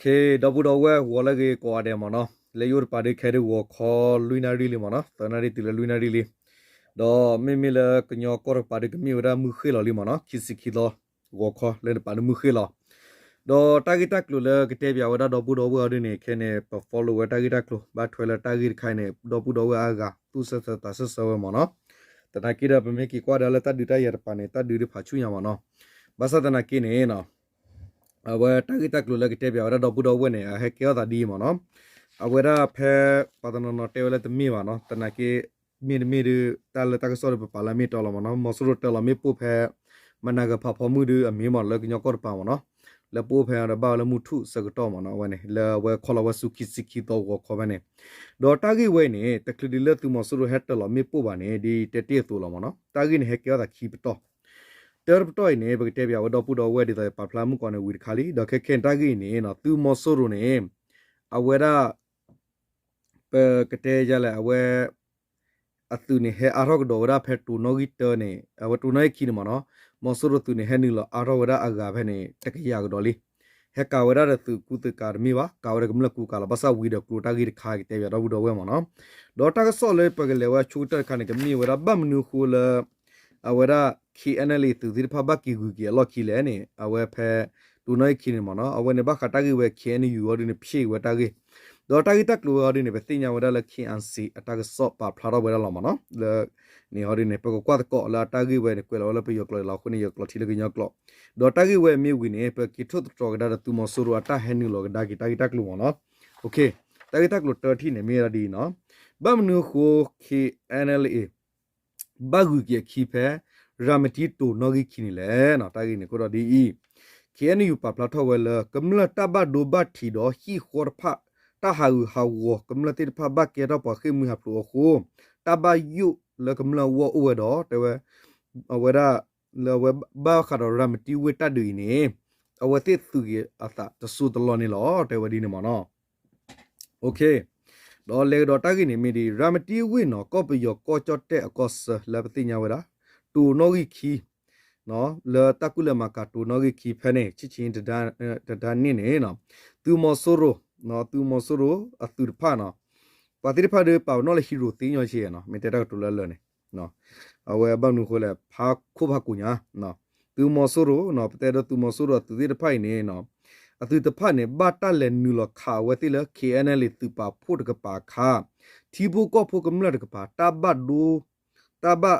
ဒီပုၢ်ဒီဝဲၢ် ဂီၤလၢအဂ့ၤကိးဂၤဒဲးမ့ၢ်နီၤ, လၢယအိၣ်တပၤဒုးခဲဒုးဂီၤခီလွံၢ်နၣ်ရံၣ်လံမ့ၢ်နီၤ, သၢနၣ်ရံၣ်တုၤလၢလွံၢ်နၣ်ရံၣ်လံ, ဒီးမ့မ့ၢ်လၢကညီကီၢ်တကပၤဒုးကမ့ၢ်ဝဲဒၣ်မုၢ်ဃ့ၢ်လီၤလံမ့ၢ်နီၤ, ခံဆံခံသီ ဂီၤခီလၢတပၤဒုးမုၢ်ဃ့ၢ်လီၤ. ဒီးတၢ်ဂ့ၢ်တၢ်ကျိၤလၢကတဲပၠးဝဲဒၣ်ဒီပုၢ်ဒီဝဲၢ်အီၤဒ်န့ၣ် ခဲန့ၣ် ပ follow ဝဲတၢ်ဂ့ၢ်တၢ်ကျိၤ ဘၣ်ထွဲလၢတၢ်ဂ့ၢ်တခါအံၤန့ၣ် ဒီပုၢ်ဒီဝဲၢ်အါဂၤ သူၣ်ဆၢသးဆၢဆၢဝဲမ့ၢ်နီၤ, သနာ်က့ဒီး ပမ့ၢ်က့ၤကွၢ်ဒီးလၢတၢ်ဒုးတၢ်ယၤတပၤန့ၣ် တၢ်ဒုးဒုးဖးဆူညါမ့ၢ်နီၤ, ဘၣ်ဆၣ်သနာ်က့န့ၣ် အဝဲတၢ်ဂ့ၢ်တၢ်ကျိၤလၢကတဲပၠးဝဲဒၣ်ဒီပုၢ်ဒီဝဲၢ်န့ၣ် အဟဲကဲထီၣ်သးဒ်အံၤမ့ၢ်နီၤ, အဝဲဒၣ်ဖဲ ပှၤတနီၤနီၤတဲဝဲလၢတမ့ၢ်ဘၣ်နီၤ, သနာ်က့ မ့တမ့ၢ်ဒုး တၢ်လၢတၢ်ကစီၣ်ဒီးပပာ်လၢအမ့ၢ်အတီလီၤမ့ၢ်နီၤ, မီၤစိရိၤတၢလီၤမ့ၣ်ပိၢ်ဖဲ မနၤဂၤဖးဖီမုၢ်ဒုးအမ့ၢ်မ့ၢ်လၢကညီကီၢ်တပၤမ့ၢ်နီၤ, လၢပအိၣ်ဖဲဒီးဘၣ်ဝဲလၢမုၢ်ထူၣ်ဆၢကတီၢ်မ့ၢ်နီၤ, အဝဲန့ၣ် လၢအဝဲခီလီၤဝဲဆူခံဆံခံသီဂီၤခီဖဲန့ၣ်, ဒီးတၢ်ဂ့ၢ်ဝဲအံၤန့ၣ် တချုးဒ်လၢသုးမီၤစိရိၤဟဲတၢလီၤမ့ၣ်ပိၢ်ဘၣ်န့ၣ် ဒ်တဲတ့ၢ်အသိးလီၤမ့ၢ်နီၤ, တၢ်ဂ့ၢ်န့ၣ်ဟဲကဲထီၣ်သးခံပတီၢ် တၢတပတီၢ်အံၤန့ၣ် ပကတဲပၠးဝဲဒီပုၢ်ဒီဝဲၢ်ဒ်သိးယပာ်ဖျါမုၢ်ကီးန့ၣ်ဝံၤတခါလံ, ဒီးခဲခဲန့ၣ်တၢ်ဂ့ၢ်အံၤန့ၣ် သုးမီၤစိရိၤန့ၣ် အဝဲဒၣ် ပကတဲယလဲၣ် အဝဲ အသုးန့ၣ် ဟဲအါထီၣ်ကဒီးဝဲဒၣ်ဖဲတိၤနီၣ်ဂံၢ်တၢန့ၣ် အဝဲတိၤနီၣ်ဂံၢ်ခံန့ၣ်မ့ၢ်နီၤ, မီၤစိရိၤသုးန့ၣ် ဟဲနုာ်လီၤအါထီၣ်ဝဲဒၣ်အဂၤဖဲန့ၣ် တကယၤကဒီးလံ. ဟဲကၤဝဲဒၣ်ဒီးသုးကူသုးကၤတမ့ၢ်ဘၣ်, ကၤဝဲဒီးကမျၢၢ်ကူကၤလီၤ. ဘၣ်ဆၣ်ဝံၤဒီးကျိၤတၢ်ဂ့ၢ်တခါကတဲပၠးဒီပုၢ်ဒီဝဲၢ်မ့ၢ်နီၤ. ဒီးတၢ်ကစီၣ်လၢပကလဲၤဝဲဆိကတၢၢ်တခါန့ၣ် ကမ့ၢ်ဝဲဒၣ်ဘၣ်မနုၤအဃိလၢ အဝဲဒၣ် K N L A သုးသ့ၣ်တဖၣ်ဘၣ်က့ၤဂုၤက့ၤအလီၢ်ခံလဲၣ်န့ၣ် အဝဲဖဲတိၤနီၣ်ဂံၢ်ခံန့ၣ်မ့ၢ်နီၤ, အဝဲန့ၣ်ဘၣ်ဃးတၢ်ဂ့ၢ်ဝဲ K N U အီၤဒ်န့ၣ် ဖျ့ဝဲတၢ်ဂ့ၢ်, ဒီးတၢ်ဂ့ၢ်တၢ်ကျိၤဝဲအီၤဒ်န့ၣ် ပသ့ၣ်ညါဝဲဒၣ်လၢ K N C အတၢ်ကစီၣ်ပာ်ဖျါထီၣ်ဝဲဒၣ်လီၤမ့ၢ်နီၤ. လၢန့ၣ်အီၤဒ်န့ၣ် ပကကွၢ်သကိးလၢအတၢ်ဂ့ၢ်ဝဲန့ၣ် ကွဲးလီၤဝဲလၢပယီၤကျိာ်လီၤအဃိန့ၣ် ယကျိးထံလၢကညီကျိာ်, ဒီးတၢ်ဂ့ၢ်ဝဲမ့ၢ်ဝံၤန့ၣ် ပက့ၤထိၣ်သတြီၤကဒါဒီးသုးမီၤစိရိၤအတၢ်ဟဲနုာ်လီၤကဒါက့ၤတၢ်ဂ့ၢ်တၢ်ကျိၤမ့ၢ်နီၤ. တၢ်ဂ့ၢ်တၢ်ကျိၤတၢထံၣ်န့ၣ် မ့ၢ်ဝဲဒၣ်ဒ်အံၤနီၤ, ဘၣ်မနုၤအဃိ K N L A ဘၣ်ဂုၤက့ၤအခံဖဲ ရၤမတံတိၤနီၣ်ဂံၢ်ခံန့ၣ်လဲၣ်. တၢ်ဂ့ၢ်န့ၣ်အဃိဒီးဒ်အံၤ, K N U ပာ်ဖျါထီၣ်ဝဲလၢ ကမျၢၢ်တၢ်ဘၣ်ဒိဘၣ်ထံးဒီးဟံၣ်ဃီတဖၣ် တၢ်ဟးဂူာ်ဟးဂီၤ ကမျၢၢ်သ့ၣ်တဖၣ်ဘၣ်ကဲထီၣ်ပှၤဃ့ၢ်မှံဟးဖျိးအဃိ တၢ်ဘၣ်ယိၣ်လၢကမျၢၢ်အဂီၢ်အိၣ်ဝဲဒီး တဲဝဲ အဝဲဒၣ် လၢအဝဲဘၣ်ဃးဒီးရၤမတံဝ့ၢ်တၢ်ဒုးအံၤန့ၣ် အဝဲသ့ၣ်သုးက့ၤအသးတစိၢ်တလီၢ်န့ၣ်လီၤ တဲဝဲဒ်န့ၣ်မ့ၢ်နီၤ. ဒီးလဲၤကဒီးတၢ်ဂ့ၢ်န့ၣ်မ့ၢ်ဒ် ရၤမတံဝ့ၢ်နီၤ ကီၢ်ပယီၤကီၢ်ကၠီၣ်တဲၣ်အကီၢ်ဆၢလၢပသ့ၣ်ညါဝဲဒၣ် တိၤနီၣ်ဂံၢ်ခံ လၢတၢ်ကူၣ်လဲၤမၤကၤတိၤနီၣ်ဂံၢ်ခံဖဲန့ၣ် ဆံၣ်ဆံၣ်တဒါန့ၣ်န့ၣ် သုးမီၤစိရိၤ သုးမီၤစိရိၤအသုးတဖၣ်နီၤ ပှၤသ့ၣ်တဖၣ်ဒီးပာ်ပနီၣ်လၢ hero သ့ညီဆ့နီၤ မ့ၢ်တဲတၢ်ကတိၤလၢလၢာ်န့ၣ် အဝဲဘၣ်မနုၤအဃိလဲၣ် ဖးခိၣ်ဖးကိညါ သုးမီၤစိရိၤ ပတဲဒီးသုးမီၤစိရိၤအသုးသ့ၣ်တဖၣ်အံၤန့ၣ် အသုးတဖၣ်န့ၣ် ဘၣ်တၢ်လဲၤနုာ်လီၤခးအဝဲသ့ၣ်လၢ K N L A သုးပာ်ဖှိၣ်တကပၤအခါ ထံဖိကီၢ်ဖိကမျၢၢ်တကပၤ တၢ်ဘၣ်ဒိ တၢ်ဘၣ်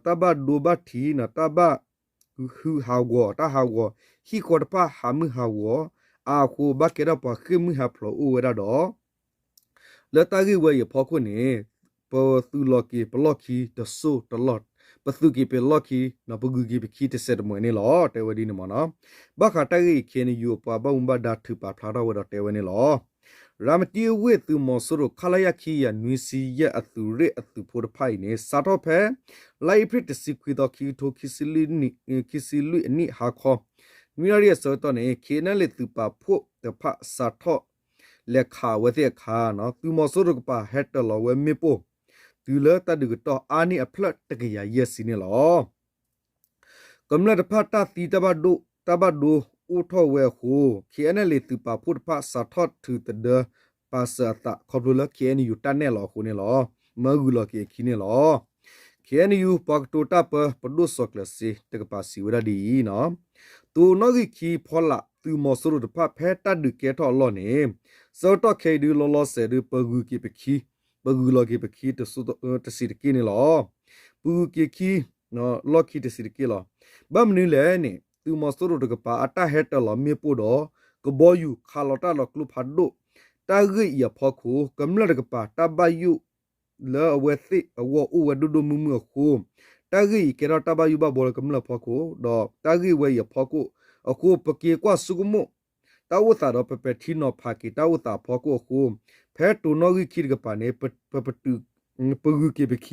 တၢ်ဘၣ်ဒိဘၣ်ထံး တၢ်ဘၣ် ဟုးဟးဂီၤ တၢ်ဟးဂီၤ ဟံၣ်ဃီတဖၣ်ဟးမုၢ်ဟးဂီၤ အဃိ ဘၣ်ကဲထီၣ်ပှၤဃ့ၢ်မှံဟးဖျိးအိၣ်ဝဲဒၣ်ဒီး လၢတၢ်ဂ့ၢ်ဝဲအံၤအဖီခိၣ်န့ၣ် ပသုးလီၤက့ၤပလီၢ်ခံတစိၢ်တလီၢ် ပသုးက့ၤပလီၢ်ခံ ပဂုၤက့ၤပခံတစဲးတမှဲၤန့ၣ်လီၤ တဲဝဲဒ်န့ၣ်မ့ၢ်နီၤ. ဘၣ်ဃးတၢ်ဂ့ၢ်အံၤ K N U အပှၤဘၣ်မူဘၣ်ဒါထုးပာ်ဖျါထီၣ်ဝဲဒီးတဲဝဲန့ၣ်လီၤ. ရၤမတံဝ့ၢ်သုးမီၤစိရိၤ ခလရ ခံကယၤနွံဆံယဲၢ် အသုးရ့ၣ်အသုးဖိတဖၣ်အံၤန့ၣ် စးထီၣ်ဖဲ လါအ့ဖြ့ၣ်တဆံခွံသီ ခံကထိခံဆံလွံၢ်အနံၣ်ဟါခီ နွံနၣ်ရံၣ်အဆၢကတီၢ်န့ၣ် K N L A သုးပာ်ဖှိၣ်တဖၣ်စးထီၣ် လဲၤခးအဝဲသ့ၣ်အခါ သုးမီၤစိရိၤတကပၤ ဟဲတၢၤလီၤဝဲမ့ၣ်ပိၢ် တုၤလၢတၢ်ဒုးကတီၢ်အါန့ၢ်အဖျၢၣ်တကယၤယဲၢ်ဆံန့ၣ်လီၤ. ကမျၢၢ်တဖၣ်တၢ်သံတၢ်ဘၣ်ဒိ တၢ်ဘၣ်ဒိအိၣ်ထီၣ်ဝဲအဃိ K N L A သုးပာ်ဖှိၣ်တဖၣ်စးထီၣ်ထုးသဒၢပာ်စၢၤအသး ခီဖျိလၢ K N U တၢ်နဲၣ်လီၤအဃိန့ၣ်လီၤ. မၢဂုၤလီၤက့ၤအခံန့ၣ်လီၤ. K N U ပှၤကတိၤတၢ်ပၢ ပဒိၣ်စီၤကျၢၤစ့တကပၤစံးဝဲဒၣ်ဒ်အံၤနီၤ တိၤနီၣ်ဂံၢ်ခံဖီလာ် သုးမီၤစိရိၤတဖၣ် ဖဲတၢ်ဒုးကဲထီၣ်အလီၢ်န့ၣ် ဆၢကတီၢ်ခဲအံၤဒုး လီၤလီၤဆဲးဒုး ပဂုၤက့ၤပခံ ပဂုၤလီၤက့ၤပခံတစိၢ်တဆံးတက့ၢ်န့ၣ်လီၤ. ပဂုၤက့ၤခံ လီၢ်ခံတဆံးတက့ၢ်လီၤ. ဘၣ်မနုၤလဲၣ်န့ၣ် သုးမီၤစိရိၤတကပၤ အတၢ်ဟဲတၢၤလီၤမ့ၣ်ပိၢ်ဒီး ကဘီယူၤခးလီၤတၢ်လီၤကျိဖးဒိၣ် တၢ်ဂ့ၢ်အံၤအဖီခိၣ် ကမျၢၢ်တကပၤ တၢ်ဘၣ်ယိၣ် လၢအဝဲသ့ၣ်အဂီၢ်အိၣ်ဝဲဒိၣ်ဒိၣ်မုၢ်မုၢ်အဃိ တၢ်ဂ့ၢ်အံၤကဲထီၣ်တၢ်ဘၣ်ယိၣ်ဘၣ်ဘှီလၢကမျၢၢ်အဖီခိၣ် ဒီးတၢ်ဂ့ၢ်ဝဲအံၤအဖီခိၣ်အဃိ ပက့ၤကွၢ်ဆိကမိၣ် တၢ်အိၣ်သးဒီးပပဲာ်ထံနီၤဖးက့ၤတၢ်အိၣ်သးအဖီခိၣ်အဃိ ဖဲတိၤနီၣ်ဂံၢ်ခံတကပၤန့ၣ် ပ ပတုာ် ပဂုၤက့ၤပခံ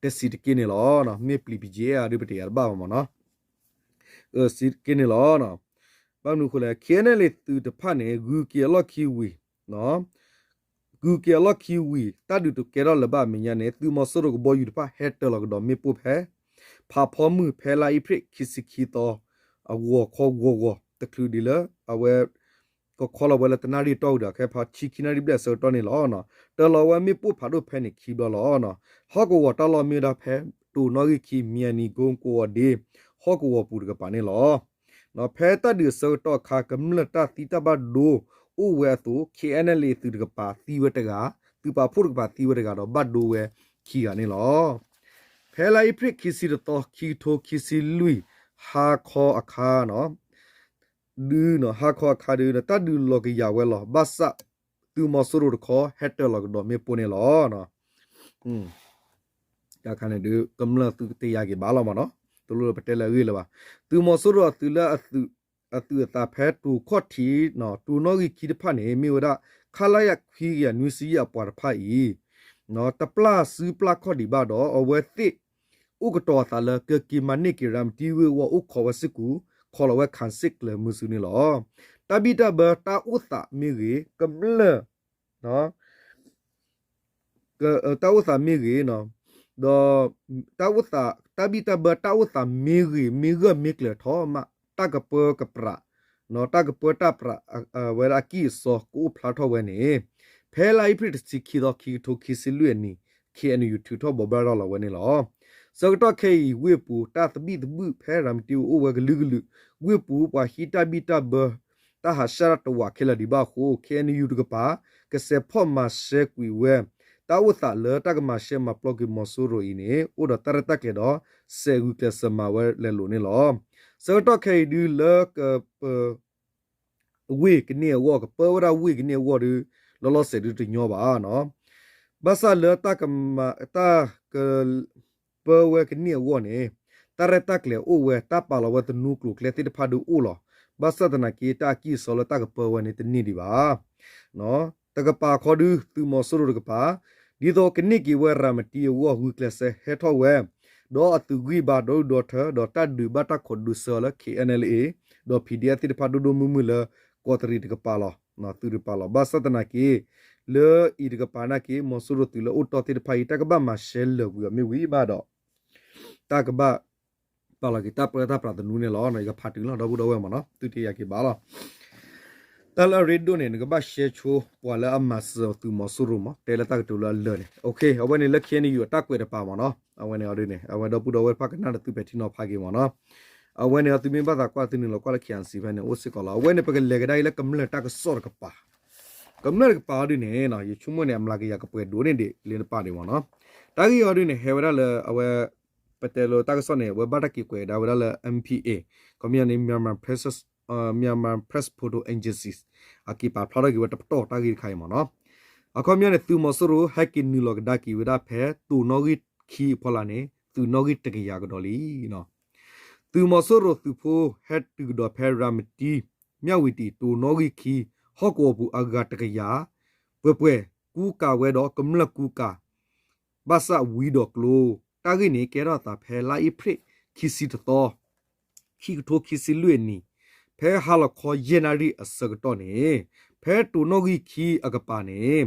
တဆံးတက့ၢ်န့ၣ်လီၤ. မ့ၢ်ပျံၤပယဲၢ်အါဒုးပတယာ်တဘၣ်ဘၣ်မ့ၢ်နီၤ တဆံးတက့ၢ်န့ၣ်လီၤ. ဘၣ်မနုၤအဃိလဲၣ် K N L A သုးတဖၣ်န့ၣ် ဂုၤက့ၤအလီၢ်ခံဝံၤ ဂုၤက့ၤအလီၢ်ခံဝံၤ တၢ်ဒုးတကဲထီၣ်လၢၤဘၣ်အမဲာ်ညါန့ၣ် သုးမီၤစိရိၤကဘီယူၤတဖၣ် ဟဲတၢၤလီၤကဒီးမ့ၣ်ပိၢ်ဖဲ ဖးဖီမုၢ် ဖဲလါအ့ဖြ့ၣ်ခံဆံခံသီ အဂီၤခီဂီၤဂီၤ တချုးဒ်လၢ အဝဲ က ကခီလီၤဝဲလၢတနၣ်ရံၣ်တီၢ်ဝံၤဒီး ခဲဖးဆံခံနၣ်ရံၣ်ဘျဲၣ်အဆၢကတီၢ်န့ၣ်လီၤ. တၢ်လီၤဝဲမ့ၣ်ပိၢ်ဖးဒိၣ်ဖဲန့ၣ်ခံဘျီလီၤ. ဟီၣ်ကဝီၤတၢ်လီၢ်မ့ၢ်ဝဲဒၣ်ဖဲ တိၤနီၣ်ဂံၢ်ခံ မံယၤနံၤ ကိ ကိးဂီၤဒ့ ဟီၣ်ကဝီၤပူၤတကပၤန့ၣ်လီၤ. ဖဲတၢ်ဒုးအဆၢကတီၢ်အခါ ကမျၢၢ်တၢ်သံတၢ်ဘၣ်ဒိအိၣ်ဝဲအသိး KNLA သုးတကပၤသံဝဲတဂၤ, သုးပာ်ဖှိၣ်တကပၤသံဝဲတဂၤဒီးဘၣ်ဒိဝဲခံဂၤန့ၣ်လီၤ. ဖဲလါအ့ဖြ့ၣ်ခံဆံတသီ ခံကထိခံဆံလွံၢ် ဟါခီအခါ ဒု ဟါခီအခါဒုး တၢ်ဒုးလီၤကယၤဝဲလီၤ. ဘၣ်ဆၣ် သုးမီၤစိရိၤတခီ ဟဲတၢၤလီၤကဒီးမ့ၣ်ပိၢ်န့ၣ်လီၤ. တၢ်ခါန့ၣ်ဒုး ကမျၢၢ်သုတယာ်က့ၤဘၣ်လီၤမ့ၢ်နီၤ, တလိၣ်လၢပတဲလၢအဂ့ၢ်လၢၤဘၣ်. သုးမီၤစိရိၤအသုးလၢ အသုးအသးဖဲတိၤခီၣ်ထံး တိၤနီၣ်ဂံၢ်ခံတဖၣ်န့ၣ် မ့ၢ်ဝဲဒၣ် ခလရ ခွံကယၤနွံဆံယဲၢ်အပှၤတဖၣ်အံၤ တပျၢ်စုပျၢ်ခီၣ်ဒံးဘၣ်ဒီး အဝဲသ့ၣ် အိၣ်ကတီၤအသးလၢ ကက့ၤမၤန့ၢ်က့ၤရၤမတံဝ့ၢ်အဂီၢ် အိၣ်ခိးဝဲစ့ၢ်ကီး ခိးလီၤဝဲ ခၣ်စ့ၣ်ကျၢၤမုဆူန့ၣ်လီၤ. တၢ်ဘံၣ်တၢ်ဘၢတၢ်အိၣ်သးမ့ၢ်ဂ့ၤ ကမျၢၢ် တၢ်အိၣ်သးမ့ၢ်ဂ့ၤ, ဒီး တၢ်အိၣ်သး တၢ်ဘံၣ်တၢ်ဘၢတၢ်အိၣ်သးမ့ၢ်ဂ့ၤ မ့ၢ်ဂၢၢ်မ့ၢ်ကျၢၤထီၣ်မး တၢ်ကပၢကပြး တၢ်ကပၢတၢ်ပြး ဝဲဒၣ်အကံၢ်အစီကအိၣ်ဖျါထီၣ်ဝဲန့ၣ် ဖဲလါအ့ဖြ့ၣ်တဆံခံသီ ခံကထိခံဆံလွံၢ်အနံၤ KNU ထုးထီၣ်ဘိးဘၣ်ရၤလီၤဝဲန့ၣ်လီၤ. ဆၢကတီၢ်ခဲအံၤ ဝ့ၢ်ပူၤ တၢ်သဘံၣ်သဘုၣ်ဖဲရၤမတံအိၣ်ဝဲကလုာ်ကလုာ်, ဝ့ၢ်ပူၤ ပှၤဟံးတၢ်ဘံၣ်တၢ်ဘၢ တၢ်ဟးရှဲတဝးခဲလၢာ်ဒံးဘၣ်အဃိ KNU တကပၤ ကစဲးဖီၣ်မၤရှဲကွံာ်ဝဲ တၢ်အိၣ်သးလၢတၢ်ကမၤရှဲမၤပျီက့ၤမီၤစိရိၤအံၤန့ၣ် အိၣ်ဒီးတၢ်ရဲၣ်တၢ်ကျဲၤဒီး စဲးဂုာ်ကျဲးစၢးမၤဝဲလဲၤလိာ်န့ၣ်လီၤ. ဆၢကတီၢ်ခဲအံၤဒုးလၢကပ ဝ့ၢ်ကန့ၢ်အဂီၢ် ကပၢဝဲဒၣ်ဝ့ၢ်ကန့ၢ်အဂီၢ်ဒီး လီၤလီၤဆဲးဒုးတညီဘၣ်နီၤ. ဘၣ်ဆၣ်လၢတၢ်က တၢ်က ပၢဝဲကန့ၢ်အဂီၢ်န့ၣ် တၢ်ရဲၣ်တၢ်ကျဲၤအိၣ်ဝဲ တၢ်ပာ်လီၤဝဲသနူကျိၤကျဲသ့ၣ်တဖၣ်ဒုးအိၣ်လီၤ. ဘၣ်ဆၣ်သနာ်က့တၢ်အကံၢ်အစီလၢတၢ်ကပၢဝဲန့ၣ်တန့ၢ်ဒံးဘၣ်. တကပၤခီဒုး သုးမီၤစိရိၤတကပၤ ဒ်သိးကန့ၢ်က့ၤဝဲရၤမတံအဂီၢ် ဂုာ်ကျဲးစၢးဟဲထီၣ်ဝဲ ဒီးအသုးဂံၢ်ဘါဒီဒူၣ်ဒီထၢ ဒီးတၢ်ဒုးဘၣ်တၢ်ခိးဒုးဆၢအီၤလၢ KNLA ဒီး PDF သ့ၣ်တဖၣ်ဒိၣ်ဒိၣ်မုၢ်မုၢ်လၢ ကီးတရံးတကပၤလီၤ. သုးတကပၤလီၤ. ဘၣ်ဆၣ်သနာ်က့ လၢအံၤတကပၤနာ်က့ မီၤစိရိၤသုးလၢအိၣ်တီၢ်သ့ၣ်တဖၣ်အံၤ တၢ်ကဘၣ်မၤရှဲလၢာ်ကွံာ်အီၤမ့ၢ်ဝံၤဘၣ်ဒီး တၢ်ကဘၣ် ပာ်လီၤက့ၤတၢ်ပၢတၢ်ပြးသနူန့ၣ်လီၤ. ယကဖးတုၤလီၤ ဒီပုၢ်ဒီဝဲၢ်မ့ၢ်နီၤ သုတယာ်က့ၤဘၣ်လီၤ. တၢ်လၢအရ့ဒိၣ်န့ၣ် နကဘၣ်ရှဲဆိပှၤလၢအမၤစၢၤသုးမီၤစိရိၤမး တဲလၢတၢ်ကတိၤလၢအလၢာ်န့ၣ် အဝဲန့ၣ်လၢ KNU အတၢ်ကွဲးတပၤမ့ၢ်နီၤ. အဝဲန့ၣ်အီၤဒ်န့ၣ် အဝဲဒီပုၢ်ဒီဝဲၢ်တဖၣ်ကနၣ်ဒီးသုပဲာ်ထံနီၤဖးက့ၤမ့ၢ်နီၤ. အဝဲန့ၣ်အီၤ သုမ့ၢ်ဘၣ်သးကွၢ် သုနုာ်လီၤကွၢ်လၢ KNC ဖဲန့ၣ် အိၣ်စ့ၢ်ကီးလီၤ. အဝဲန့ၣ် ပကလဲၤကဒါအံၤလၢကမျၢၢ်တၢ်ကစီၣ်တကပၤ ကမျၢၢ်တကပၤအီၤဒ်န့ၣ် ယဆိကမိၣ်န့ၣ် အမျးကယၤကပှဲၤဒိၣ်န့ၢ်ဒံးလၢနပၢ်ဒံးမ့ၢ်နီၤ. တၢ်ဂ့ၢ်အီၤဒ်န့ၣ် ဟဲဝဲဒၣ်လၢအဝဲ ပတဲလၢတၢ်ကစီၣ်န့ၣ် အဝဲဘၣ်တၢ်က့ၤကွဲးကဒါဝဲဒၣ်လၢ M P A ခီပညီန့ၣ် Myanmar Press Photo Agency အက့ၤပာ်ဖျါထီၣ်က့ၤဝဲတပတီၢ်တၢ်ဂ့ၢ်တခါအံၤမ့ၢ်နီၤ. အခီပညီန့ၣ် သုးမီၤစိရိၤဟဲက့ၤနုာ်လီၤကဒါက့ၤဝဲဒၣ်ဖဲတိၤနီၣ်ဂံၢ်ခံအဖီလာ်န့ၣ် သုးနီၣ်ဂံၢ်တကယၤကဒီးလံ. သုးမီၤစိရိၤသုးဖိဟဲတုၤကဒီးဖဲရၤမတံ မၠၣ်ဝံၤတံၣ် တိၤနီၣ်ဂံၢ်ခံ ဟီၣ်ကဝီၤပူၤအဂၤတကယၤ ပှဲၤပှဲၤ ကူကၤဝဲဒီးကမျၢၢ်ကူကၤ ဘၣ်ဆၣ်ဝံၤဒီးကျိ တၢ်ဂ့ၢ်န့ၣ် ကဲထီၣ်အသးဖဲလါအ့ဖြ့ၣ်ခံဆံတသီ ခံကထိခံဆံလွံၢ်အနံၣ် ဖဲဟါလီၤခီယဲၢ်နၣ်ရံၣ်အဆၢကတီၢ်န့ၣ် ဖဲတိၤနီၣ်ဂံၢ်ခံအကပၤန့ၣ်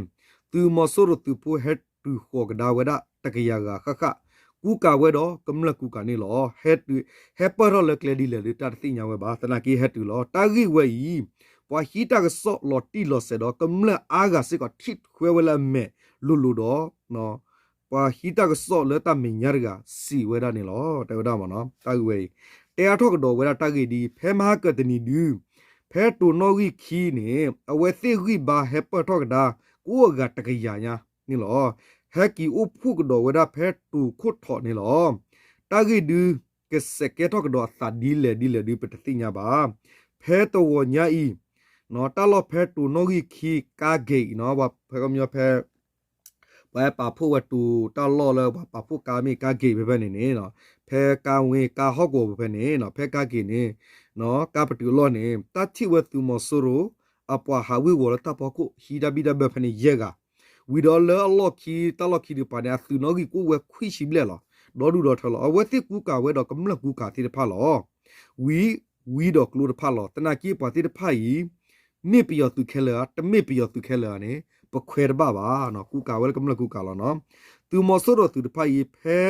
သုးမီၤစိရိၤသုးဖိဟဲတုၤဃီၤကဒါဝဲဒၣ်တကယၤဂၤဃၣ်ဃၣ် ကူကၤဝဲဒီးကမျၢၢ်ကူကၤန့ၣ်လီၤ. ဟဲတုၤ ဟဲပၢၢ်ထီၣ်လၢကျဲဒ်လဲၣ်ဒုးတၢ်တသ့ၣ်ညါဝဲဘၣ်. သနာ်က့ဟဲတုၤလီၤ. တၢ်ဂ့ၢ်ဝဲအံၤ ပှၤဟံးတၢ်ကစီၣ်လီၤတံၢ်လီၤဆဲးဒီးကမျၢၢ်အါဂၤစ့ၢ်ကီးထံၣ်ထွဲဝဲလၢအမဲာ်လိၤလိၤဒီး ပှၤဟံးတၢ်ကစီၣ်လၢတၢ်မဲာ်ညါတဂၤစံးဝဲဒၣ်န့ၣ်လီၤ. တဲဝဲဒၣ်မ့ၢ်နီၤ တၢ်ဂ့ၢ်ဝဲအံၤ တဲအါထီၣ်ကဒီးဝဲဒၣ်တၢ်ဂ့ၢ်ဒ်အံၤ ဖဲမဟါကတနံၤဒု ဖဲတိၤနီၣ်ဂံၢ်ခံန့ၣ် အဝဲသ့ၣ်ဂံၢ်ဘါဟဲပၢၢ်ထီၣ်ကဒါ ကအိၣ်အဂၤတကယၤညါန့ၣ်လီၤ. ဟဲက့ၤအိၣ်ဖှိၣ်ကဒီးဝဲဒၣ်ဖဲတိၤခိၣ်ထီးန့ၣ်လီၤ. တၢ်ဂ့ၢ်ဒု ကစဲးကဲထီၣ်ကဒီးအသးဒ်လဲၣ်ဒ်လဲၣ်ဒု ပတသ့ၣ်ညါဘၣ်. ဖဲတဂီၤညါအံၤ တၢ်လီၢ်ဖဲတိၤနီၣ်ဂံၢ်ခံ ကါဂ့ၤအံၤနီၤ ဖဲကမျီဖဲ ပှၤဟဲပာ်ဖှိၣ်ဝဲတိၤတၢ်လီၢ်လၢပှၤပာ်ဖှိၣ်ကါမ့ၢ်ကါဂ့ၤဖဲဖဲန့ၣ်န့ၣ် ဖဲကါဝ့ၢ်ကါဟီၣ်ကဝီၤဖဲဖဲန့ၣ် ဖဲကါဂ့ၤန့ၣ် ကါပတုာ်အလီၢ်န့ၣ် တၢ်ထံၣ်ဝဲသုးမီၤစိရိၤ အပှၤဟးဝ့ၤဝီၤလၢတၢ်ဖီခိၣ် ဟံးတၢ်ဘံၣ်တၢ်ဘၢဖဲန့ၣ်ယဲၢ်ဂၤ ဝံၤဒီးလၢအလီၢ်ခံ တၢ်လီၢ်ခံတကပၤန့ၣ် အသုးနီၣ်ဂံၢ်ကအိၣ်ဝဲခွံဆံဘျဲၣ်လီၤ. ဒီဒူၣ်ဒီထၢလီၤ. အဝဲသ့ၣ်ကူကၤဝဲဒီးကမျၢၢ်ကူကၤသ့ၣ်တဖၣ်လီၤ. ဝံၤ ဝံၤဒီးကျိတဖၣ်လီၤ. သနာ်က့ပှၤသ့ၣ်တဖၣ်အံၤ မ့ၢ်ပယီၤသုးခဲလၢာ်ဧါ တမ့ၢ်ပယီၤသုးခဲလၢာ်ဧါန့ၣ် ပခွဲးတဘၣ်ဘၣ်နီၤ ကူကၤဝဲလၢကမျၢၢ်ကူကၤလီၤနီၤ. သုးမီၤစိရိၤသုးတဖၣ်အံၤ ဖဲ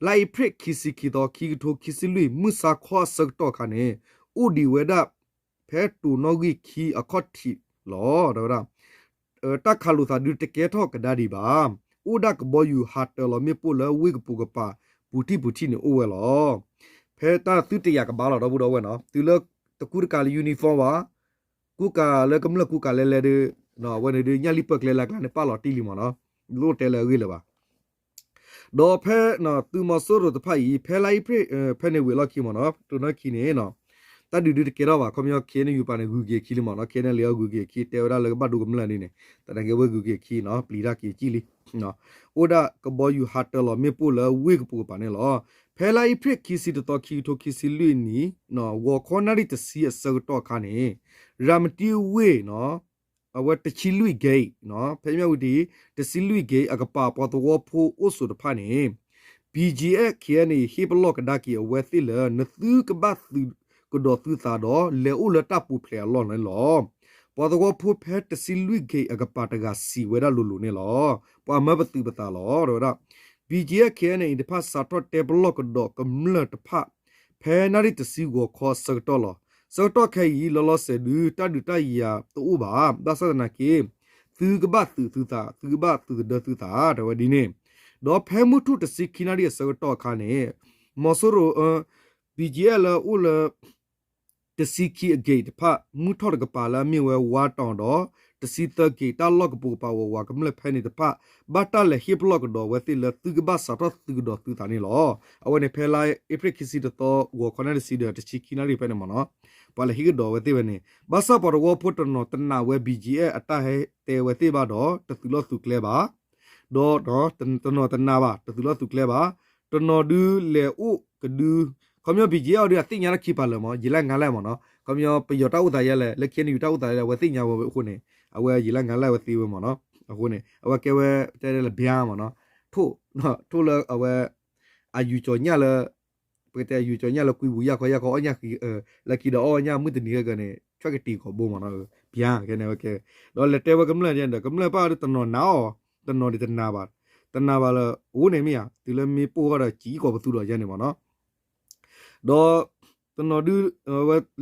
လါအ့ဖြ့ၣ်ခံဆံခံသီ ခံကထိခံဆံလွံၢ် မုၢ်ဆါခီအဆၢကတီၢ်အခါန့ၣ် အိၣ်ဒံးဝဲဒၣ် ဖဲတိၤနီၣ်ဂံၢ်ခံအခီၣ်ထံးလီၤ တဲဝဲဒၣ်. တၢ်ခးလိာ်သးဒုးတကဲထီၣ်ကဒါဒံးဘၣ်. အိၣ်ဒၣ်ကဘီယူၤဟးတၢၤလီၤမ့ၣ်ပိၢ်လၢဝ့ၢ်ကပိာ်ကပၤ ပူၤထံၣ်ပူၤထံၣ်န့ၣ်အိၣ်ဝဲလီၤ. ဖဲတၢ်သုတယာ်ကဘၣ်လီၤ ဒီပုၢ်ဒီဝဲၢ်နီၤ, တုၤလၢတကူတကးလၢ uniform ဘၣ်, ကူကးလၢကမျၢၢ်ကူကးလဲလဲဒုး, အဝဲန့ၣ်ဒုးညၣ်လံၢ်ပၢၢ်ကျဲလၢကျါန့ၣ် ပာ်လီၤတံၢ်လံမ့ၢ်နီၤ, လိၣ်တဲလၢအဂ့ၢ်လၢၤဘၣ်. ဒီးဖဲသုးမီၤစိရိၤတဖၣ်အံၤ ဖဲလါအ့ဖြ့ၣ်ဖဲန့ၣ်ဝံၤအလီၢ်ခံမ့ၢ်နီၤ, တိၤနီၣ်ဂံၢ်ခံန့ၣ် တၢ်ဒုးဒုးတကဲထီၣ်ဘၣ်. ခီပညီ ခ့ၣ်အဲၣ်ယူၣ် ပှၤန့ၣ် ဂုၤက့ၤအခံလံမ့ၢ်နီၤ, ခ့ၣ်အဲၣ်ယူၣ် လံအဂုၤက့ၤအခံ တဲဝဲဒၣ်လၢကဘၣ်ဒိကမျၢၢ်ဒ်န့ၣ်, တနာ်က့ဝဲဂုၤက့ၤအခံနီၤ, ပျံၤတၢ်က့ၤကံၣ်လံ. အိၣ်ဒၣ်ကဘီယူၤဟးတၢၤလီၤမ့ၣ်ပိၢ်လၢဝ့ၢ်ကပိာ်ကပၤန့ၣ်လီၤ. ဖဲလါအ့ဖြ့ၣ်ခံဆံတသီ ခံကထိခံဆံလွံၢ်နံၣ်, ဂီၤခီနၣ်ရံၣ်တဆံအဆၢကတီၢ်အခါန့ၣ်, ရၤမတံဝ့ၢ်နီၤ, အဝဲတဆံလွံၢ် gate နီၤ, ဖဲမၠၣ်ဝတံၤ တဆံလွံၢ် gate အကပၤ ပှၤသဝီဖိအိၣ်ဆိးတဖၣ်န့ၣ် BGF KNA ဟ့ၣ်ပလီၢ်ကဒါက့ၤအဝဲသ့ၣ်လၢ နသုကဘၣ်သုးကဒီးသုသးဒီး လဲၤအိၣ်လၢတၢ်ပူၤဖျဲးအလီၢ်န့ၣ်လီၤ. ပှၤသဝီဖိဖဲတဆံလွံၢ် gate အကပၤတဂၤစံးဝဲဒၣ်လိၤလိၤန့ၣ်လီၤ. ပှၤမၢပသုးပသးလီၤ တဲဝဲဒၣ်. BGF KNA တဖၣ်စးထီၣ်တဲပလီၢ်ကဒီးကမျၢၢ်တဖၣ် ဖဲနၣ်ရံၣ်တဆံဂီၤခီအဆၢကတီၢ်လီၤ. ဆၢကတီၢ်ခဲအံၤ လီၤလီၤဆဲးဒုး တၢ်ဒုးတၢ်ယၤတအိၣ်ဘၣ်. ဘၣ်ဆၣ်သနာ်က့ သုကဘၣ်သုးသုသး, သုကဘၣ်သုးသဒၢသုသး တဲဝဲဒ်န့ၣ်. ဒီးဖဲမုၢ်ထူၣ်တဆံခံနၣ်ရံၣ်အဆၢကတီၢ်အခါန့ၣ်, မီၤစိရိၤ BGF လၢအိၣ်လၢ တဆံခံ အ gate တဖၣ် မုၢ်ထီၣ်တကပၤလၢအမ့ၢ်ဝဲဝါတီၤဒီး တဆံသၢ gate တၢ်လီၢ်ကပိာ်ကပၤဝးဝးကမျၢၢ်ဖဲန့ၣ်တဖၣ် ဘၣ်တၢ်လဲၤဟ့ၣ်ပလီၢ်ကဒီးအဝဲသ့ၣ်လၢသုကဘၣ်စးထီၣ်သုးကဒီးသုသးန့ၣ်လီၤ. အဝဲန့ၣ်ဖဲလါအ့ဖြ့ၣ်ခံဆံတသီ ဂီၤခီနၣ်ရံၣ်တဆံဒီး တဆံခံနၣ်ရံၣ်ဖဲန့ၣ်မ့ၢ်နီၤ, ပှၤလဲၤဟ့ၣ်ကဒီးအဝဲသ့ၣ်ဝဲန့ၣ်, ဘၣ်ဆၣ်ပှၤသဝီဖိတနီၤတနာ်ဝဲ BGF အတၢ်ဟဲတဲဝဲသ့ၣ်ဘၣ်ဒီး တသုးလီၢ်သုးကျဲဘၣ် ဒီးတနီၤတနာ်ဘၣ် တသုးလီၢ်သုးကျဲဘၣ်, တနီၤဒုးလဲၤအိၣ်ကဒု, ခီပညီ BGF အီၤဒုးအသ့ၣ်ညါတၢ်ခံပာ်လၢာ်မ့ၢ် ယံာ်လၢငါလၢာ်မ့ၢ်နီၤ, ခီပညီပယီၤတၢ်အိၣ်သးယါလဲၣ် လၢ KNU တၢ်အိၣ်သးယါလဲၣ် အဝဲသ့ၣ်ညါဝဲအဃိန့ၣ်, အဝဲယံာ်လၢငါလၢာ်ဝဲသ့ဝဲမ့ၢ်နီၤ, အဃိန့ၣ် အဝဲကဲဝဲတဲလၢ ဘၠါ မ့ၢ်နီၤ, ထိၣ်လၢအဝဲ အယူၤကၠီၤညၣ်လၢ ပကတဲအယူၤကၠီၤညၣ်လၢကွံပူၤယၢ်ခီယၢ်ခီအီၣ်ညၣ်ဃံ, လၢခံဒီးအီၣ်ညၣ်မုၢ်တနံၤဂ့ၤဂ့ၤန့ၣ် ဆွဲကတံၤကီးဘိမ့ၢ်နီၤ, ဘၠါ ခဲန့ၣ်ဝဲကဲ, ဒီးလဲၤတဲဝဲကမျၢၢ်ဒီး ကမျၢၢ်ပၣ်ဒီးတနီၤနာ်အီၤ, တနီၤဒုးတနာ်ဘၣ်, တနာ်ဘၣ်လၢ အဃိန့ၣ်မ့ၢ်ဧါ တုၤလၢမ့ၢ်ပိၢ်ဃီဒီး ကံကီးပသူဒီးယါန့ၣ်မ့ၢ်နီၤ, ဒီး တနီၤဒုး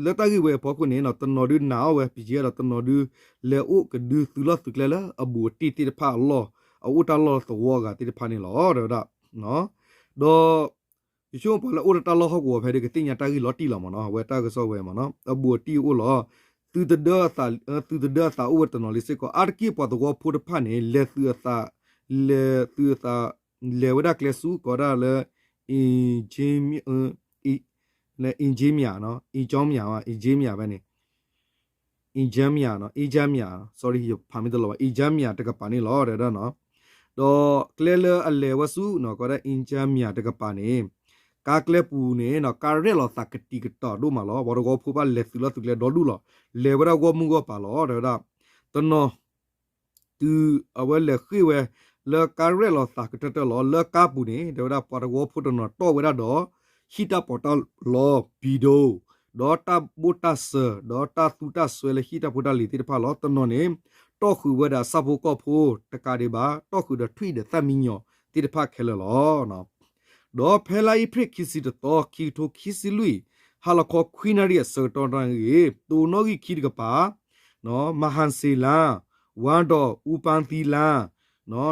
လၢတၢ်ဂ့ၢ်ဝဲအဖီခိၣ်န့ၣ် တနီၤဒုးနာ်အီၤဝဲ BGF ဒီး တနီၤဒုး လဲၤအိၣ်ကဒုသုးလီၢ်သုးကျဲလၢအဘူးအတံၢ်သ့ၣ်တဖၣ်အလီၢ်, အအိၣ်တၢ်လီၢ်သဝီအဂၤသ့ၣ်တဖၣ်န့ၣ်လီၤ တဲဝဲဒၣ်, ဒီး ယဆိကမိၣ်ပှၤလၢအိၣ်လၢတၢ်လီၢ်ဟီၣ်ကဝီၤဖဲဒၣ် ကသ့ၣ်ညါတၢ်ဂ့ၢ်လီၤတံၢ်လီၤမ့ၢ်နီၤ, အဝဲတၢ်ကစီၣ်ဝဲမ့ၢ်နီၤ, အဘူးအတံၢ်အိၣ်လီၤ, သုးတဒၢအသး, သုးတဒၢအသးအိၣ်ဝဲတနီၤလံစ့ၢ်ကီး, အါတက့ၢ်ပှၤသဝီဖိတဖၣ်န့ၣ် လဲၤသုးအသး, လဲၤသုးအသး, လဲၤဝဲဒၣ်ကျဲဆူ ကိးဒၣ်လၢ အ့ၣ်ကၠ့မံၣ်, အ့ၣ်ကၠ့မံၣ်ဧါ, အ့ၣ်ကၠ့မံၣ်ဧါ, အ့ၣ်ကၠ့မံၣ်ဧါဖဲန့ၣ် အ့ၣ်ကၠ့မံၣ်ဧါ, အ့ၣ်ကၠ့မံၣ်ဧါ, sorry ယဖးမ့ၢ်တလီၤဘၣ်, အ့ၣ်ကၠ့မံၣ်ဧါတကပၤန့ၣ်လီၤ တဲဝဲဒၣ်နီၤ, ဒီးကျဲလၢအလဲၤဝဲဆူ ကိးဒၣ် အ့ၣ်ကၠ့မံၣ်ဧါတကပၤန့ၣ်, ကါကျဲပူၤန့ၣ်နီၤ ကါရဲၣ်လီၤသးကတံာ်ကတီၤဒိၣ်မးလီၤ, ပှၤသဝီဖိဘၣ်လဲၤသုးလီၢ်သုးကျဲဒီဒူၣ်လီၤ, လဲၤဝဲဒၣ်ဂီၢ်မုၢ်ဂီၢ်ပၤလီၤ တဲဝဲဒၣ်, တနီၤ တုၤအဝဲလဲၤဃ့ၢ်ဝဲ လၢကါရဲၣ်လီၤသးကတၢၢ်တၢၢ်လီၤ, လၢကါပူၤန့ၣ် တဲဝဲဒၣ် ပှၤသဝီဖိတနီၤတီၢ်ဝဲဒၣ်ဒီး ဟံၣ်တၢ်ပီးတၢ်လီ video ဒီးတၢ်ဘိၣ်တၢ်စၢၤ ဒီးတၢ်သူတၢ်စွဲလၢဟံၣ်တၢ်ဖိတၢ်လံၤသ့ၣ်တဖၣ်လီၤ, တနီၤန့ၣ် တီၢ်ဃုာ်ဝဲဒၣ်ဆၣ်ဖိကီၢ်ဖိတကးဒံးဘၣ် တီၢ်ဃုာ်ဒီးထွံၣ်ဒီးသၣ်မံညီၤသ့ၣ်တဖၣ်ခဲလၢာ်လီၤ. ဒီးဖဲလါအ့ဖြ့ၣ်ခံဆံတသီ ခံကထိခံဆံလွံၢ် ဟါလီၤခီခွံနၣ်ရံၣ်အဆၢကတီၢ်န့ၣ်ဂ့ၤ တိၤနီၣ်ဂံၢ်ခံတကပၤ မဟၣ်စ့လါ, ဝါဒီး အူပၣ်သံလါ,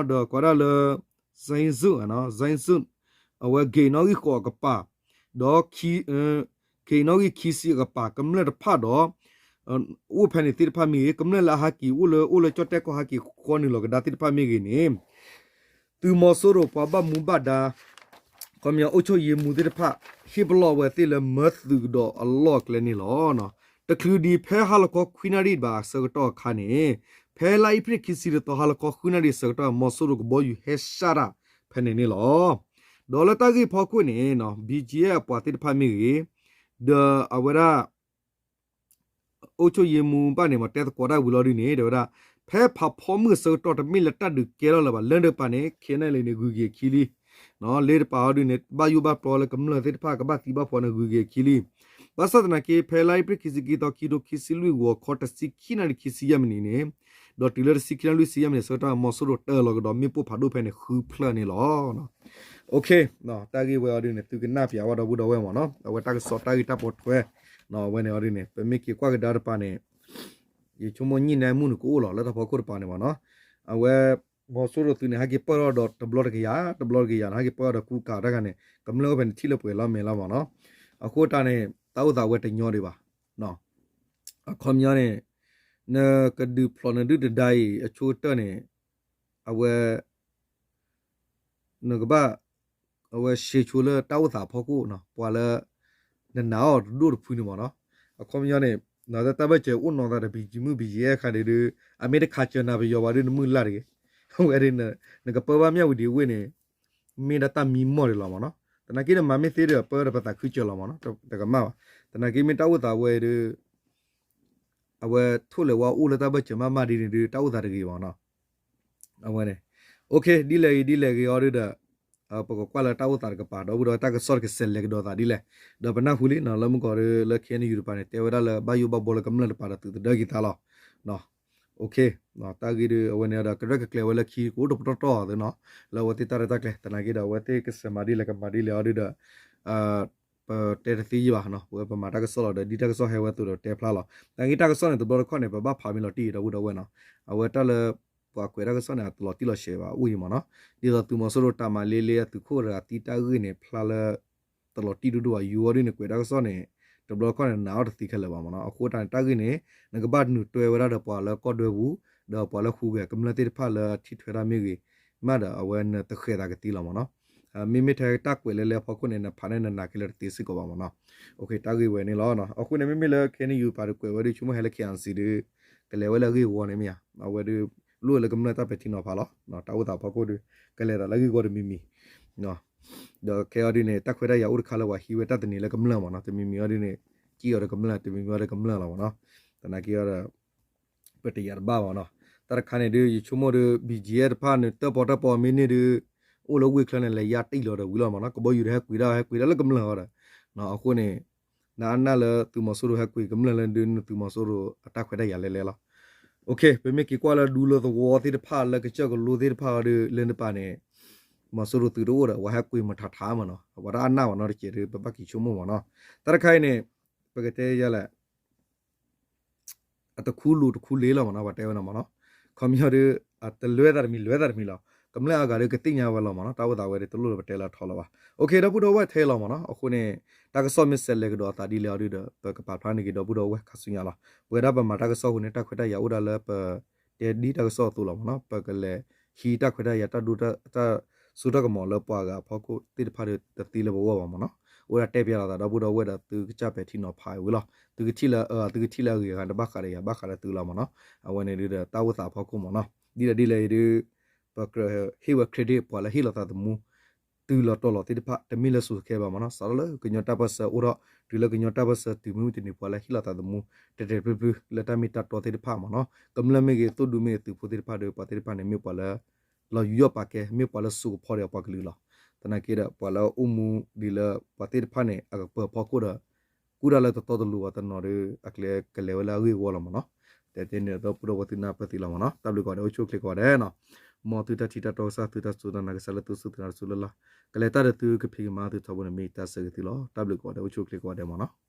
ဒီးကိးဒၣ်လၢ စဲၣ်စူၣ်, စဲၣ်စူၣ်, အဝဲ gate နီၣ်ဂံၢ်ဃိးအကပၤ, ဒီး gate နီၣ်ဂံၢ်ခံဆံအကပၤ ကမျၢၢ်တဖၣ်ဒီး အိၣ်ဖဲန့ၣ်သ့ၣ်တဖၣ်မ့ၢ်ဂ့ၤ, ကမျၢၢ်လၢအဟးက့ၤအိၣ်လၢ အိၣ်လၢကၠီၣ်တဲၣ်ကီၢ်ဟးက့ၤဃီနုာ်လီၤကဒါသ့ၣ်တဖၣ်မ့ၢ်ဂ့ၤန့ၣ် သုးမီၤစိရိၤပှၤဘၣ်မူဘၣ်ဒါ ခီပညီအုပ်ချုပ်ရေးမှူးသ့ၣ်တဖၣ် ဟ့ၣ်ပလီၢ်ဝဲသ့ၣ်လၢမၢသုးကဒီးအလီၢ်အကျဲန့ၣ်လီၤ. တချုးဒံးဖဲဟါလီၤခီခွံနၣ်ရံၣ်ဘၣ်အဆၢကတီၢ်အခါန့ၣ်, ဖဲလါအ့ဖြ့ၣ်ခံဆံတသီဟါလီၤခီခွံနၣ်ရံၣ်အဆၢကတီၢ် မီၤစိရိၤကဘီယူၤဟဲစးတၢ်ဖဲန့ၣ်န့ၣ်လီၤ. ဒီးလၢတၢ်ဂ့ၢ်ဖီခိၣ်န့ၣ် BGF အပှၤသ့ၣ်တဖၣ်မ့ၢ်ဂ့ၤ, ဒီးအဝဲဒၣ် အုပ်ချုပ်ရေးမှူးဘၣ်န့ၣ် မ့ၢ်တဲသကိးတၢ်ဝံၤလီၤဒုန့ၣ် တဲဝဲဒၣ် ဖဲဖးဖီမုၢ်အဆၢကတီၢ်တမ့ၢ်လၢတၢ်ဒုးကဲထီၣ်လၢၤဘၣ် လၢတကပၤန့ၣ် ခဲန့ၣ်လံန့ၣ် ဂုၤက့ၤအခံလံ, လၢတကပၤအီၤဒုန့ၣ် ဘၣ်ယိၣ်ဘၣ်ပျီလၢကမျၢၢ်သ့ၣ်တဖၣ်ကဘၣ်သံဘၣ်ဖီန့ၣ် ဂုၤက့ၤအခံလံ. ဘၣ်ဆၣ်သနာ်က့ ဖဲလါအ့ဖြ့ၣ်ခံဆံခံသီ ခံကထိခံဆံလွံၢ်ဂီၤခီတဆံခံနၣ်ရံၣ်ခံဆံယဲၢ်မံးနံးန့ၣ် ဒီးတုၤလၢတဆံခံနၣ်ရံၣ်လွံၢ်ဆံယဲၢ်မံးနံးအဆၢကတီၢ် မီၤစိရိၤတၢၢ်လီၤကဒီးမ့ၣ်ပိၢ်ဖးဒိၣ်ဖဲန့ၣ် ဃုဖျၢၣ်န့ၣ်လီၤ. တၢ်ဂ့ၢ်ဝဲအီၤဒုန့ၣ် သုကနၣ်ပၠးဝဲဒီပုၢ်ဒီဝဲၢ်မ့ၢ်နီၤ အဝဲတၢ်ကစီၣ်တၢ်ဂ့ၢ်တၢ်ပိာ်ထွဲ အဝဲန့ၣ်အီၤဒ်န့ၣ် ပမ့ၢ်က့ၤကွၢ်ကဒါတပၤန့ၣ် ယဆိကမိၣ်ညှိနှိုင်းမှုန့ၣ်ကအိၣ်လီၤ လၢတၢ်ဖီခိၣ်တပၤန့ၣ်မ့ၢ်နီၤ. အဝဲ မီၤစိရိၤသုးန့ၣ် ဟဲက့ၤပၢၢ်ထီၣ်ဒီးတဘျီတကယၤ တဘျီတကယၤန့ၣ် ဟဲက့ၤပၢၢ်ထီၣ်ဒီးကူကၤတၢ်ဂၤန့ၣ် ကမျၢၢ်အိၣ်ဖဲန့ၣ်ထံၣ်လၢပှဲၤလီၤမဲာ်လီၤမ့ၢ်နီၤ. အဃိတၢ်န့ၣ် တၢ်အိၣ်သးဝဲတညီဒံးဘၣ်. အခီပညီန့ၣ် နကဒုးဖျိးနဒုၣ်နဒါအံၤ အဆိကတၢၢ်န့ၣ် အဝဲ နကဘၣ် အဝဲ ရှဲးဆိလၢတၢ်အိၣ်သးအဖီခိၣ်နီၤ ပှၤလၢ နနာ်အီၤတဒိၣ်တဖုန့ၣ်မ့ၢ်နီၤ. အခီပညီန့ၣ် နတၢ်ဘၢၣ်စၢၤအိၣ်နီၤသးတဘံၤကံမုၢ်ဘံၤယဲၢ်ခါန့ၣ်ဒုး အမ့ၢ်တခးစၢၤနၤပယီၤဘၣ်ဒုးနမုၢ်လၢ်တဂ့ၤ. အဝဲဒၣ် နကပၢဘၣ်မၠၣ်ဝံၤဒံးဝ့ၢ်န့ၣ် မ့ၢ်ဒၣ်တၢ်မံမီၢ်ဒံးလီၤမ့ၢ်နီၤ. သနာ်က့ဒီးမၤမ့ၢ်သ့ဒီးပၢဒီးပသးခုစၢၤလီၤမ့ၢ်နီၤ တကမၣ်ဘၣ်. သနာ်က့မ့ၢ်တၢ်အိၣ်သးဝဲဒုး အဝဲထိၣ်လဲၤဝဲအိၣ်လၢတၢ်ဘၢၣ်စၢၤမးမးဒ်န့ၣ်ဒုး တၢ်အိၣ်သးတဂ့ၤဘၣ်နီၤ. အဝဲန့ၣ် okay ဒ်လဲၣ်ဂ့ၤဒ်လဲၣ်ဂ့ၤအီၤဒုးဒီး ပကကွၢ်လၢတၢ်အိၣ်သးတကပၤ ဒီပုၢ်ဒီဝဲၢ်တၢ်ကစီၣ်တကဆဲးလဲၤကဒီးသးဒ်လဲၣ်. ဒီးပနၢ်ဟူလံနီၤ လၢမုၢ်ကီၤဒုးလၢ KNU တပၤန့ၣ် တဲဝဲဒၣ်လၢဘၣ်ယိၣ်ဘၣ်ဘှီလၢကမျၢၢ်တပၤဒီးသုးသဒၢက့ၤသးလီၤ. တၢ်ဂ့ၢ်ဒုးအဝဲန့ၣ်ဒီး ကရဲၣ်ကကျဲၤဝဲလၢခံကအိၣ်တပတီၢ်တီၢ်သ့နီၤ လၢအဝဲသ့ၣ်တၢ်ရဲၣ်တၢ်ကျဲၤ သနာ်က့ဒီးအဝဲသ့ၣ်ကစဲးမၤဒ်လဲၣ်ကမၤဒ်လဲၣ်အီၤဒုးဒီး ပတဲတသ့ယံာ်ဘၣ်နီၤ ပဝဲပမၤတၢ်ကစီၣ်လီၤဒီး ဒ်တၢ်ကစီၣ်ဟဲဝဲအသိးဒီးတဲဖျါလီၤ. သနာ်က့တၢ်ကစီၣ်န့ၣ် တဘျီတခီၣ်န့ၣ် ပဘၣ်ဖးမ့ၢ်လီၤတံၢ်ဒီပုၢ်ဒီဝဲၢ်နီၤ အဝဲတၢ်လၢ ပှၤကွဲးတၢ်ကစီၣ်န့ၣ် အတလီၤတံၢ်လီၤဆဲးဘၣ်အိၣ်အံၤမ့ၢ်နီၤ. ဒ်သိးသုးမီၤစိရိၤတၢ်မၤလ့လ့အသုးခိၣ်တဂၤသံတၢ်ဂ့ၢ်န့ၣ် ဖျါလၢ တလီၤတံၢ်ဒိၣ်ဒိၣ်ဘၣ် ယူၤအီၤဒ်န့ၣ် ကွဲးတၢ်ကစီၣ်န့ၣ် တဘျီတခီၣ်န့ၣ် နာ်အီၤတသ့ခဲလၢာ်ဘၣ်မ့ၢ်နီၤ. အဃိတၢ်န့ၣ် တၢ်ဂ့ၢ်န့ၣ် နကဘၣ်နုာ်တွဲဝဲဒၣ်ဒီးပှၤလၢကီၢ်ဒွဲပူၤ ဒီးပှၤလၢဟူးဂဲၤကမျၢၢ်သ့ၣ်တဖၣ်လၢအထံၣ်ထွဲတၢ်မ့ၢ်ဂ့ၤ မးဒီးအဝဲနတဃဲၤသးကသ့လီၤမ့ၢ်နီၤ. မ့မ့ၢ်ထဲတၢ်ကွဲးလဲၤလဲၤအဖီခိၣ်န့ၣ် နဖးန့ၣ်နနာ်က့ၤလၢတသ့စ့ၢ်ကီးဘၣ်မ့ၢ်နီၤ. တၢ်ဂ့ၢ်ဝဲန့ၣ်လီၤ. အဃိန့ၣ် မ့မ့ၢ်လၢ KNU ပၤဒီးကွဲးဝဲဒုး ဆိကမိၣ်ဟဲလၢ KNC ဒုး ကလဲၤဝဲလၢအဂ့ၢ်အဝီန့ၣ်မ့ၢ်ဧါ. အဝဲဒုး လိၣ်ဝဲလၢကမျၢၢ်တၢ်ပဲာ်ထံနီၤဖးလီၤ. တၢ်အိၣ်သးအဖီခိၣ်ဒုး ကလဲၤသးလၢအဂ့ၢ်အဝီတမံၤမံၤ ဒီးခဲအံၤဒုးန့ၣ် တၢ်ခွဲးတၢ်ယာ်အိၣ်တခါလၢပှၤဟံးဝဲတၢ်သန့ၤလၢကမျၢၢ်မ့ၢ်နီၤ တမံၤမံၤအံၤဒုးန့ၣ် ကံၣ်အီၤဒီးကမျၢၢ် တမံၤမံၤအံၤဒီးကမျၢၢ်လီၤမ့ၢ်နီၤ. သနာ်က့အံၤဒီး ပတယာ်တဘၣ်ဘၣ်နီၤ. တၢ်တခါန့ၣ်ဒုး ယဆိကမိၣ်ဒီး BGF တဖၣ်န့ၣ် တၢၣ်ပီၣ်တၢၣ်ပီမ့ၢ်န့ၢ်ဒုး အိၣ်လၢဝ့ၢ်ချၢန့ၣ် လဲၤယါတံၢ်လီၤဒီးဝံၤလီၤမ့ၢ်နီၤ. ကဘီယူၤဒီးဟဲကွံာ်ဒၣ်ဟဲကွံာ်ဒၣ်လၢကမျၢၢ်အီၤဒီး အဃိန့ၣ် နအနၢ်လၢသုးမီၤစိရိၤဟဲကွံာ်ကမျၢၢ်လၢဒုး သုးမီၤစိရိၤအတၢ်ခွဲးတၢ်ယာ်လဲၤလဲၤလီၤ. ပမ့ၢ်က့ၤကွၢ်လၢဒူလၢသဝီသ့ၣ်တဖၣ်လၢကစၢၢ်ကလိသ့ၣ်တဖၣ်အီၤဒုး လၢနပၤန့ၣ် မီၤစိရိၤသုးတအိၣ်ဒီး ပှၤဟဲကွံာ်မတၤထါမ့ၢ်နီၤ ပှၤတအါနၢ်ဘၣ်နီတစဲးဒုး ပဘၣ်က့ၤဆိကမိၣ်မ့ၢ်နီၤ. တၢ်တခါအံၤန့ၣ် ပကတဲယလဲၣ် အတခူလူၤတခူလ့လီၤမ့ၢ်နီၤ ပှၤတဲဝဲနီၤမ့ၢ်နီၤ. ခီပညီဒုး အတလွဲသးတမံၤလွဲသးတမံၤလီၤ. ကမျၢၢ်အါဂၤဒုးကသ့ၣ်ညါဝဲလီၤမ့ၢ်နီၤ တၢ်အိၣ်သးဝဲဒၣ်တလိၣ်လၢပတဲလၢထီလၢၤဘၣ်. အိၣ်ခ့ ဒီပုၢ်ဒီဝဲၢ်ထဲလီၤမ့ၢ်နီၤ. အဃိန့ၣ် တၢ်ကစီၣ်မ့ၢ်စဲးလဲၤကဒီးအသးဒ်လဲၣ်အီၤဒုးဒီး ပကပာ်ဖျါန့ၢ်က့ၤဒီပုၢ်ဒီဝဲၢ်ခါဆူညါလီၤ. ပဝဲဒၣ်ပမၤတၢ်ကစီၣ်အဃိန့ၣ် တၢ်ခွဲးတၢ်ယာ်အိၣ်ဒၣ်လၢပ တဲဒ်တၢ်ကစီၣ်အသိးလီၤမ့ၢ်နီၤ. ပကလဲၤဟံးတၢ်ခွဲးတၢ်ယာ်တၢ်ဒိတၢ် တၢ်စိတၢ်ကမီၤလၢပှၤဂၤအဖီခိၣ်သ့ၣ်တဖၣ်ဒီးတသ့လၢပဂီၢ်ဘၣ်မ့ၢ်နီၤ. အိၣ်ဒၣ်တဲဖျါလီၤသးဒီပုၢ်ဒီဝဲၢ်ဒီးသုကစၢ်ပဲာ်ထံနီၤဖးဝံၤလီၤ. သုကထံၣ်လၢအဂ့ၤဂၤ တဘၣ်ဃးဒီးယၤ ဘၣ်ဃးဒီးသုလီၤမ့ၢ်နီၤ. အဝဲန့ၣ်ဒုးဒီးတၢ်အိၣ်သးအဖီခိၣ်မ့ၢ်နီၤ. ဒ်လဲၣ်ဒ်လဲၣ်အံၤဒုး ပကြၢးဟ့ၣ်ဝဲ credit ပှၤလၢဟ့ၣ်လီၤသးသမူ တုၤလီၤတီၤလီၤသ့ၣ်တဖၣ် တမ့ၢ်လၢစိၤခဲဘၣ်မ့ၢ်နီၤ. စးထီၣ်လၢကညီတၢ်ပၢၢ်ဆၢအိၣ်ထီၣ် တုၤလၢကညီတၢ်ပၢၢ်ဆၢတုၤမုၢ်မုၢ်တနံၤ ပှၤလၢဟ့ၣ်လီၤသးသမူ တဲာ်တဲာ်ဖျုဖျုလၢတၢ်မ့ၢ်တၢ်တီသ့ၣ်တဖၣ်မ့ၢ်နီၤ. ကမျၢၢ်မ့ၢ်ဂ့ၤ သိၣ်ဒူမ့ၢ်ဂ့ၤ သုးဖိသ့ၣ်တဖၣ်ဒီး ပှၤသ့ၣ်တဖၣ်န့ၣ် မ့ၢ်ပှၤလၢ လီၤယူးယီၣ်ပာ်ကဲ မ့ၢ်ပှၤလၢစိၤကဖီဒံးအပှၤကလုာ်လီၤ. သနာ်က့ဒီး ပှၤလၢအိၣ်မူဒ်လၢပှၤသ့ၣ်တဖၣ်န့ၣ် အကပၢၤဖီခိၣ်ဒီး ကူၣ်တၢ်လၢတတီတလိၤအတနီၤဒီး အကျဲကလဲၤဝဲလၢအဂ့ၢ်အဝီလီၤမ့ၢ်နီၤ. တဲတဲန့ၣ်ဒီး ပုၢ်ဒီဝဲၢ်သုနၢ်ပၢၢ်သ့လီၤမ့ၢ်နီၤ. တၢ်ဘျုးကိးဂၤဒဲး အိၣ်ဆူၣ်အိၣ်ချ့ကိးဂၤဒဲးနီၤ. မ်သုတၢ်ထံၣ်တၢ်တီကစၢ် သုတၢ်စူၢ်တၢ်နာ်ကစၢ်လၢသုစူၢ်သုနာ်တစူၢ်လၢ်လၢ် ကလဲၤတၢ်ဒီးသုကဖံးကမၤသုထီဘိန့ၣ် မ့ၢ်တၢ်ဆၢဂ့ၤသုလီၤ. တၢ်ဘျုးကိးဂၤဒဲး အိၣ်ဆူၣ်အိၣ်ချ့ကိးဂၤဒဲးမ့ၢ်နီၤ.